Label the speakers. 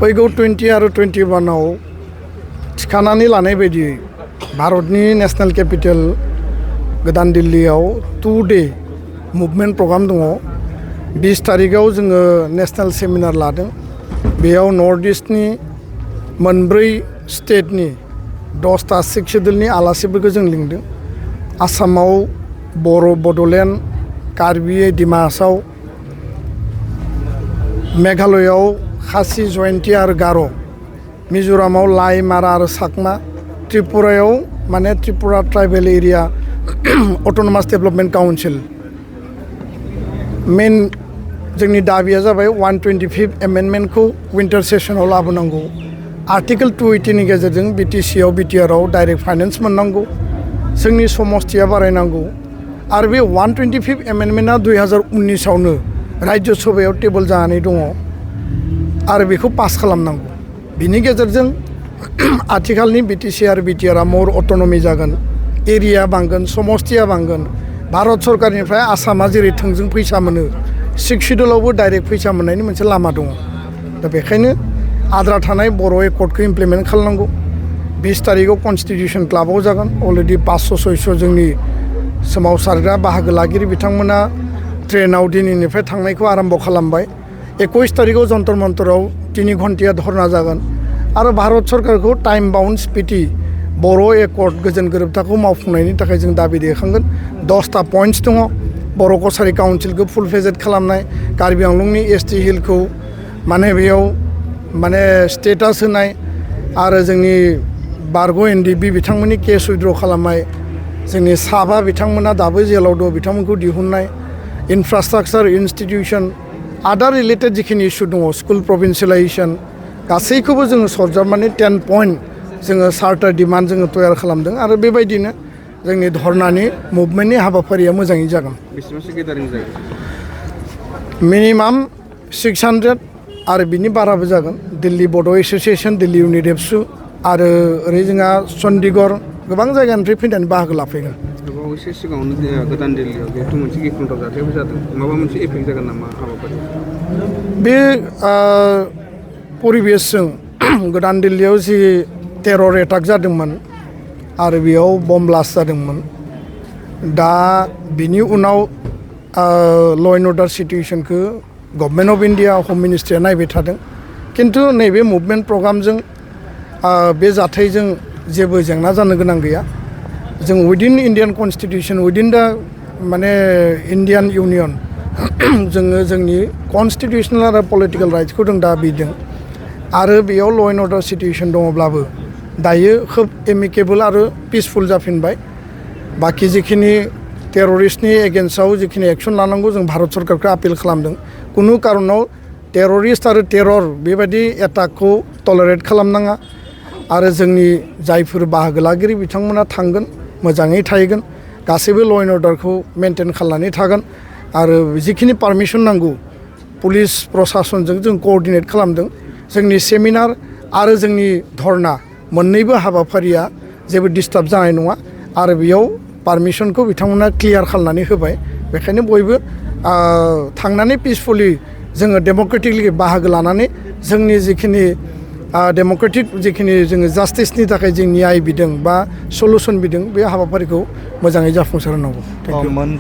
Speaker 1: फैगौ 20 आरो 21आव थिखानानै लानाय बायदियै भारतनि नेशनेल केपिटेल गोदान दिल्लीयाव 2 डे मुभमेन्ट प्रग्राम दङ। 20 तारिखआव जोङो नेशनेल सेमिनार लादों। बेयाव नर्थ इस्टनि मोनब्रै स्टेटनि 10टा सिख शेड्युलनि आलासिफोरखौ जों लिंदों। आसामाव बर' बड'लेण्ड, कार्बि डिमा हासाव, मेघालयआव खासि जयन्ती आरो गार', मिज'रामाव लाई मारा आरो साकमा, त्रिपुरायाव माने Tripura tribal area autonomous development council. Main जोंनि दाबिया जाबाय 125 एमेन्डमेन्टखौ विन्टार सेसनाव लाबोनांगौ। आर्टिकेल 280 नि गेजेरजों BTC आव BTR डाइरेक्ट फाइनेन्स मोननांगौ। जोंनि समस्थिया बारायनांगौ। आरो बे 125 एमेन्डमेन्टआ 2019आवनो राज्य सभायाव टेबोल जानानै दङ आरो बेखौ पास खालामनांगौ। बिनि गेजेरजों आथिखालनि BTC आरो BTR मर अट'नमि जागोन, एरिया बांगोन, समस्थिया बांगोन। भारत सरकारनिफ्राय आसामा जेरै थोंजों फैसा मोनो, सिक्स शेड्युलावबो डाइरेक्ट फैसा मोननायनि मोनसे लामा दङ। दा बेखायनो आद्रा थानाय बर' एकर्डखौ इमप्लिमेन्ट खालामनांगौ। 20 तारिखआव कनस्टिटिउसन क्लाबाव जागोन। अलरेडि 500-600 जोंनि सोमावसारग्रा बाहागो लागिरि बिथांमोना ट्रेनाव दिनैनिफ्राय थांनायखौ आरम्भ खालामबाय। 21 तारिखआव जन्तर मन्तराव 3 घन्टाया धरना जागोन आरो भारत सरकारखौ टाइम बाउन्ड स्पिति बर' एकर्ड गोजोन गोरोबथाखौ मावफुंनायनि थाखाय जों दाबि दैखांगोन। 10टा पइन्ट्स दङ। बर' कसारि काउन्सिलखौ फुल फेजेड खालामनाय, कार्बि आंलंनि ST हिलखौ माने बेयाव माने स्टेटास होनाय आरो जोंनि बारग' NDB बिथांमोननि केस उइद्र' खालामनाय, जोंनि साबा बिथांमोना दाबो जेलाव दं बिथांमोनखौ दिहुननाय, इनफ्रास्ट्राक्चार इन्स्टिटिउसन आदार रिलेटेड जिखिनि इस्यु दङ, स्कुल प्रभिन्सियेलाइजेसन गासैखौबो जोङो सरजाबनानै 10 पइन्ट जोङो चार्टार डिमान्ड जोङो तयार खालामदों आरो बेबायदिनो जोंनि धर्नानि मुभमेन्टनि हाबाफारिया मोजाङै जागोन।
Speaker 2: बेसेबांसो गेदारिं जागोन?
Speaker 1: मिनिमाम 600 आरो बिनि बाराबो जागोन। दिल्ली बड' एस'सियेसन, दिल्ली इउनिट एबसु आरो ओरै जोंहा चन्डीगढ़ गोबां जायगानिफ्राय फैनानै बाहागो लाफैगोन।
Speaker 2: बावैसो सिगाङावनो गोदान दिल्लीयाव जिहेतु मोनसे गिख्रंथाव जाथायबो जादों, माबा मोनसे एफेक्ट जागोन नामा हाबाफारि?
Speaker 1: बे परिबेसजों गोदान दिल्लीयाव जि टेरर एटाक जादोंमोन आरो बेयाव बम ब्लास्ट जादोंमोन, दा बिनि उनाव ल' एन्ड अर्डार सिटुएसनखौ गभर्नमेन्ट अफ इन्डिया हम मिनिस्ट्रिया नायबाय थादों। खिन्थु नैबे मुभमेन्ट प्रग्रामजों बे जाथायजों जेबो जेंना जानो गोनां गैया। जों उइदिन इन्डियान कनस्टिटिउसन, उइदिन दा माने इन्डियान इउनियन जोङो जोंनि कनस्टिटिउसनेल आरो पलिटिकेल राइट्सखौ जों दाबिदों आरो बेयाव ल' एन्ड अर्डार सिटुएसन दङब्लाबो दायो खोब एमिकेबल आरो पिसफुल जाफिनबाय। बाखि जिखिनि टेररिस्टनि एगेन्स्टआव जिखिनि एक्सन लानांगौ जों भारत सरकारखौ आपिल खालामदों। कुनु कारनाव टेररिस्ट आरो टेरर बेबायदि एटाकखौ टलारेट खालामनाङा आरो जोंनि जायफोर बाहागो लागिरि बिथांमोना थांगोन, मोजाङै थाहैगोन, गासैबो ल' एन्ड अर्डारखौ मेनटेन खालामनानै थागोन आरो जिखिनि पारमिसन नांगौ पुलिस प्रसासनजों जों कअर्डिनेट खालामदों। जोंनि सेमिनार आरो जोंनि धर्ना मोननैबो हाबाफारिया जेबो डिस्टार्ब जानाय नङा आरो बेयाव पारमिसनखौ बिथांमोना क्लियार खालामनानै होबाय। बेखायनो बयबो थांनानै पिसफुलि जोङो डेम'क्रेटिकलि बाहागो लानानै जोंनि जिखिनि डेम'क्रेटिक जिखिनि जोङो जास्टिसनि थाखाय जों न्याय बिदों बा सलुसन बिदों, बे हाबाफारिखौ मोजाङै जाफुंसार होनांगौ। Thank you.